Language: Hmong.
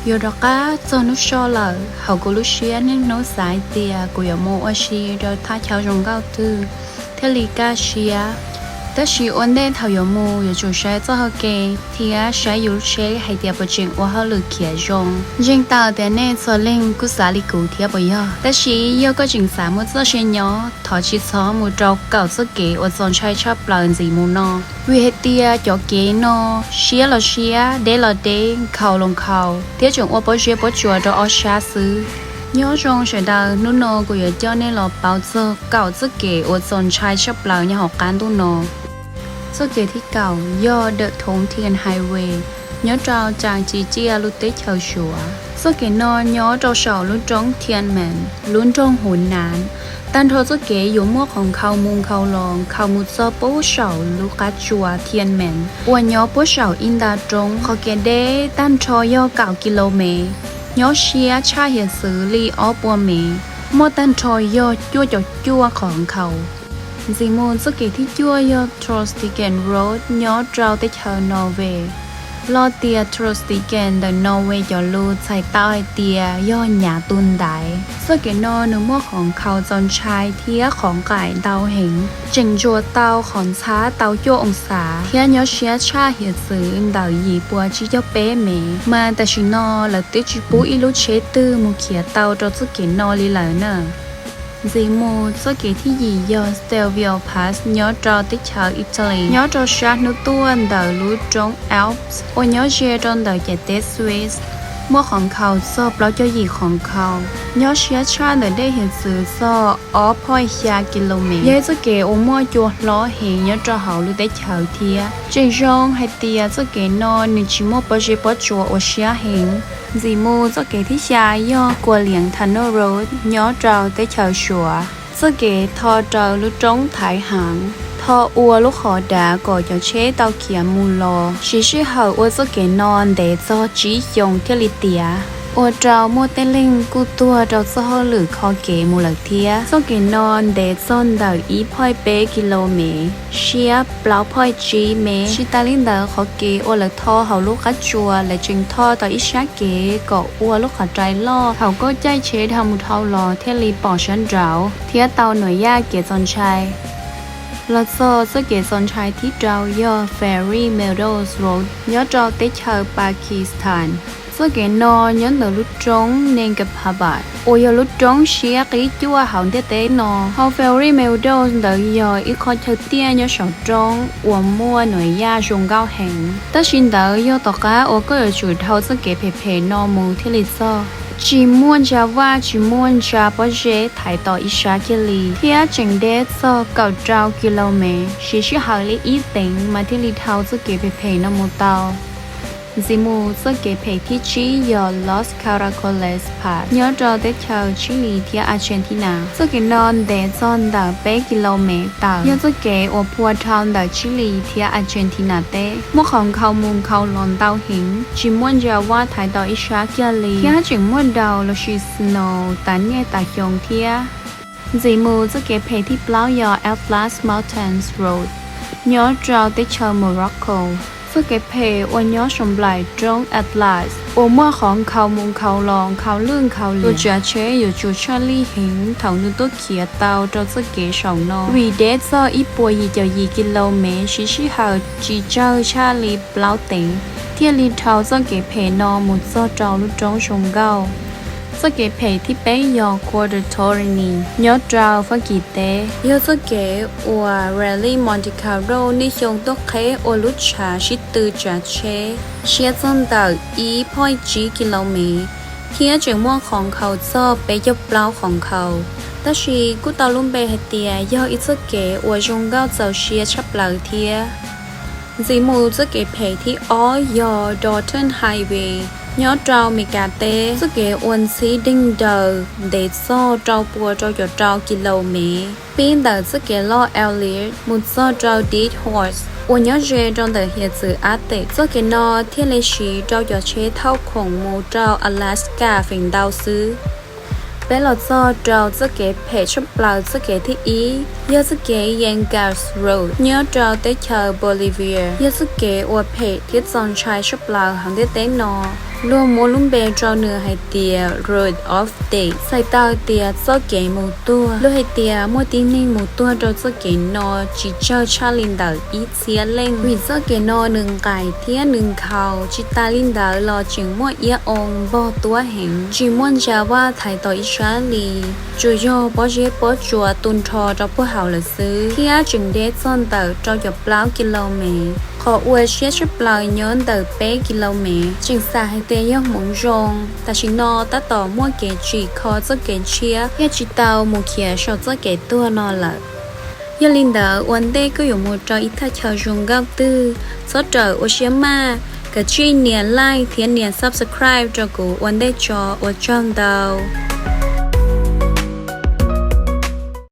Yuav rov qab txog hnub so lawm, hauv kuv lub siab niaj hnub xav hais tias kuv yuav mus ua si rau thaj chaw zoo nkauj twg thiaj li kaj siab. Tab sis ua ntej thaum yuav mus yuav tsum saib txoj hau kev thiab saib yus lub tsheb hais tias puas tseem ua hauj lwm khiav zoo. Ntseeg tau tias nej txhua leej kuj xav li kuv thiab puas yog? Tab sis yog koj tseem xav muaj txoj sia nyob, thov tsis txhob mus rau kaum txoj kev uas txaus ntshai tshaj plaws ntxiv mus no, vim hais tias cov kev no siab los siab, deb los deb, nkhaus los nkhaus, thiab tseem ua pob zeb pob tsuas rau ob sab xwb. Nyob zoo sawv daws, hnub no kuv yuav coj nej los paub txog kaum txoj kev uas txaus ntshai tshaj plaws nyob hauv qab ntuj no. Txoj kev thib kaum yog The Tongtian Highway, nyob rau Cam Ci Ciaj lub teb chaws Suav. Txoj kev no nyob rau saum lub roob Tianmen, lub nroog Huv Nam. Tag nrho txoj kev yuav muaj qhov nkhaus mus nkhaus los nkhaus mus txog puag saum lub qab tsuas Tianmen uas nyob puag saum ib nta roob. Qhov kev deb tag nrho yog kaum kis lus mev, nyob siab tshaj hiav txwv li ob puas mev, muaj tag nrho yog cuaj caum cuaj qhov nkhaus. Ntxiv mus txoj kev thib cuaj yog Trollstigen Road nyob rau teb chaws Norway. Lo tias Trollstigen ntawm Norway cov lus txhais tau hais tias yog nyav tus ntaiv. Txoj kev no nws muaj qhov nkhaus txaus ntshai thiab qhov nqaim ntau heev, tseem ntsuas tau qhov ntxhab tau cuaj oo xav thiab nyob siab tshaj hiav txwv ntawm yim puas tsib caug peb mev, mas tam sim no lawv twb tsis pub ib lub tsheb twg mus khiav tau rau txoj kev no li lawm na. Ntxiv mus txoj kev thib yim yog Stelvio Pass nyob rau teb chaws Italy, nyob rau sab hnub tuaj ntawm lub roob Alps uas nyob ze rau ntawm ciam teb Swiss. Muaj qhov nkhaus txog plaub caug yim qhov nkhaus, nyob siab tshaj ntawm dej hiav txwv txog ob point xya kis lus mev. Yog ib txoj kev uas muaj cua hlob heev nyob rau hauv lub teb chaws thiab. Tseem zoo hais tias txoj kev no nws tsis muaj pob zeb pob tsuas uas siab heev. Ntxiv mus txoj kev thib xya yog Kuas Lias Tunnel Road nyob rau teb chaws Suav. Txoj kev tho rau lub roob Thaiv Haav, tho ua lub qhov dav kom cov tsheb tau khiav mus los, siv sij hawm ua txoj kev no ntev txog tsib xyoos thiaj li tiav, ua rau muaj tej leeg kuj tuag rau txoj hauj lwm kho kev mus lawm thiab. Txoj kev no ntev txog ntawm ib point peb kis lus mev, siab plaub point tsib mev. Tsis tas li ntawd, qhov kev uas lawv tho hauv lub qab tsuas lawv tseem tho tau ib sab kev kom ua lub qhov rai loj, thaum koj caij tsheb dhau mus dhau los thiaj li pom sab nraud thiab tau nuam yaj kev txaus ntshai. Los txog txoj kev txaus ntshai thib rau yog Fairy Meadows Road nyob rau teb chaws Pakistan. Txoj kev no nyob ntawm lub roob Nengaparbad uas yog lub roob siab qib cuaj hauv ntiaj teb no. Hauv Fairy Meadows ntawd yog ib qho chaw tiaj nyob saum roob uas muaj nuam yaj zoo nkauj heev. Tab sis ntawd yog tom qab uas koj yuav tsum dhau txoj kev phem phem no mus thiaj li txog. Tsis muaj ntsa vaj, tsis muaj ntsa pob zeb thaiv tom ib sab kiag li, thiab tseem deb txog kaum rau kis lus mev, siv sij hawm li ib teev mas thiaj li dhau txoj kev phem phem no mus tau. Ntxiv mus txoj kev phem thib tsib yog Los Caracoles Pass nyob rau teb chaws Chile thiab Argentina. Txoj kev no ntev txog ntawm peb kis lus mev tawm, yog txoj kev uas phua dhau ntawm Chile thiab Argentina teb. Muaj qhov nkhaus mus nkhaus los ntau heev, tsis muaj ntsa vaj thaiv tom ib sab kiag li, thiab tseem muaj daus lossis snow tas niaj tas xyoo thiab. Ntxiv mus txoj kev phem thib plaub yog Atlas Mountains Road nyob rau teb chaws Morocco. Txoj kev phem uas nyob saum nplaim roob Atlas uas muaj qhov nkhaus mus nkhaus los nkhaus lwj nkhaus liam, tus tsav tsheb yuav tsum tshaj lij heev thaum nws tuaj khiav tau rau txoj kev saum no, vim deb txog ib puas yim caum yim kis lus mev, siv sij hawm tsis tsawg tshaj li plaub teev thiaj li dhau txoj kev phem no mus txog rau lub roob zoo nkauj. Txoj kev phem thib peb yog Quattro Torri nyob rau Fab Kis teb, yog txoj kev uas Rally Monte Carlo niaj xyoo tuaj qheb ua lub tshav sib tw tsav tsheb, siab txog ntawm ib point tsib kis lus mev, thiab tseem muaj qhov nkhaus txog peb caug plaub qhov nkhaus. Tab sis kuj tau lub npe hais tias yog ib txoj kev uas zoo nkauj txaus siab tshaj plaws thiab. Ntxiv mus txoj kev phem thib ob yog Dalton Highway nyob rau Meskas teb. Txoj kev uas ntxhib deeg daws ntev txog rau puas rau caum rau kis lus mev, pib ntawm txoj kev loj Elliot mus txog rau Dead Horse uas nyob ze rau ntawm hiav txwv Arctic. Txoj kev no thiaj li siv rau cov tsheb thauj khoom mus rau Alaska feem ntau xwb. Peb los txog rau txoj kev phem tshaj plaws, txoj kev thib ib yog txoj kev Yangars Road nyob rau teb chaws Bolivia, yog txoj kev uas phem thiab txaus ntshai tshaj plaws hauv ntiaj teb no. Luag muab lub npe rau nws hais tias Road of Death, txhais tau tias txoj kev mus tuag. Luag hais tias muaj tib neeg mus tuag rau txoj kev no tsis tsawg tshaj li ntawm ib txhiab leej, vim txoj kev no nws nqaim thiab nws nkhaus. Tsis tas li ntawd los tseem muaj iab oo npog tuab heev, tsis muaj ntsa vaj thaiv tau ib sab li, tsuas yog pob zeb pob tsuas tu nrho rau puag hauv lawm xwb, thiab tseem deb txog ntawm rau caum plaub ki lo mev. Qhov uas siab tshaj plaws nyob ntawm peb ki lo mev, tseem xam hais tias yog hmoov zoo, tam sim no tab tom muaj kev tsim kho txoj kev tshiab thiaj tsis tau mus khiav saum txoj kev tuag no lawm. Yog li ntawd, ua ntej koj yuav mus rau ib thaj chaw zoo nkauj twg, txhob rawm ua siab maj, kov tsij nias like thiab nias subscribe rau kuv ua ntej tso. Ua tsaug ntau.